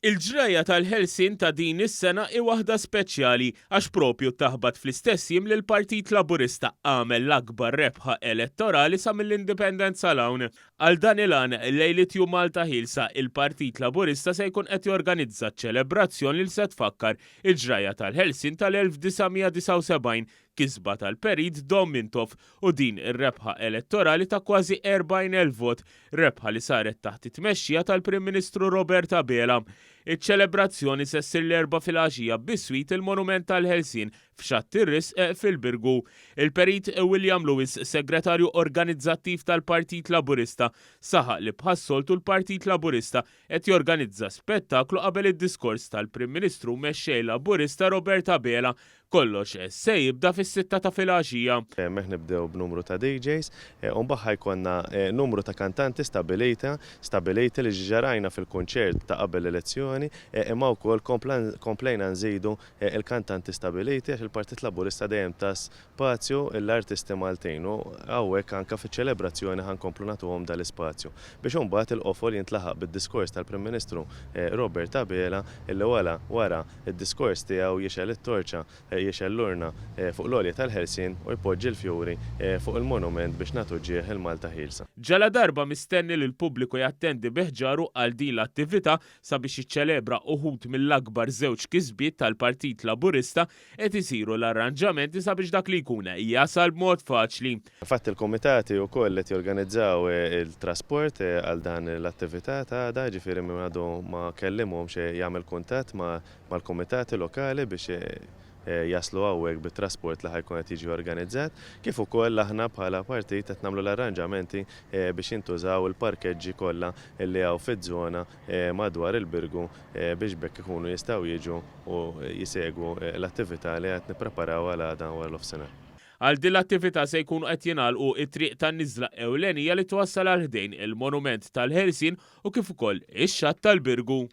Il-ġrajja tal-Ħelsien ta' din is-sena hi waħda speċjali għax propju taħbat fl-istess jiem li l-Partit Laburista għamel l-akbar rebħa elettorali sa mill-Indipendenza 'l hawn. Għal dan il-għan, lejliet Jum Malta Ħielsa, il-Partit Laburista se jkun qed jorganizza ċelebrazzjoni li se tfakkar il-ġrajja tal-Ħelsien tal-1979, kisba tal-Perit Dom Mintoff u din ir-rebħa elettorali ta' kważi 40,000 vot, rebħa li saret taħt it-tmexxija tal-Prim Ministru Robert Abela. Iċ-ċelebrazzjoni se ssir l-Erbgħa filgħaxija biswit il-Monument tal-Ħelsien f'Xatt ir-Risq fil-Birgu. Il-Perit William Lewis, Segretarju Organizzattiv tal-Partit Laburista, saħaq li bħas-soltu l-Partit Laburista qed jorganizza spettaklu qabel id-diskors tal-Prim Ministru u Mexxej Laburista Robert Abela. Kollox se jibda fis-sitta ta' filgħaxija. Hemmhekk nibdew b'numru ta' DJs u mbagħad ħa jkollna numru ta' kantanti stabilita, stabiliti li ġiġa rajna fil-kunċert ta' qabel l-elezzjoni imma wkoll komplejna nżidu il-kantanti stabiliti għax il-Partit Laburista dejjem ta spazju lill-artisti Maltin u hawnhekk anke fiċ-ċelebrazzjoni ħa nkomplu nagħtuhom dal-ispazju biex imbagħad il-qofol jintlaħaq bid-diskors tal-Prim Ministru Robert Abela illi wara wara d-diskors tiegħu jixgħel it-torċa, jixgħel l-urna fuq l-għolja tal-Ħelsien u jpoġġi l-fjuri fuq il-monument biex nagħtu ġieħ il-Malta ħielsa. Ġaladarba mistenni li l-pubbliku jattendi bi ħġaru għal din l-attività Sabiex jiċċelebra uħud mill-akbar żewġ kisbiet tal-Partit Laburista, qed isiru l-arranġamenti sabiex dak li jkun jasal b'mod faċli. Infatti l-kumitati wkoll qed jorganizzaw il-trasport għal dan l-attività ta' għada, jiġifieri min għadu ma kellimhomx jagħmel kuntatt mal-kumitati lokali biex jaslu hawnhekk bit-trasport li ħa jkun qed jiġi organizzat, kif ukoll aħna bħala partit qed nagħmlu l-arranġamenti biex jintużaw il-parkeġġi kollha li hawn fiż-żona madwar il-Birgu biex b'hekk ikunu jistgħu jiġu u jsegwu l-attività li qed nippreparaw għal għada waranofsinhar. Għal din l-attività se jkunu qed jingħalqu t-triq tan-niżla ewlenija li twassal għal ħdejn il-Monument tal-Ħelsien u kif ukoll ix-Xatt tal-Birgu.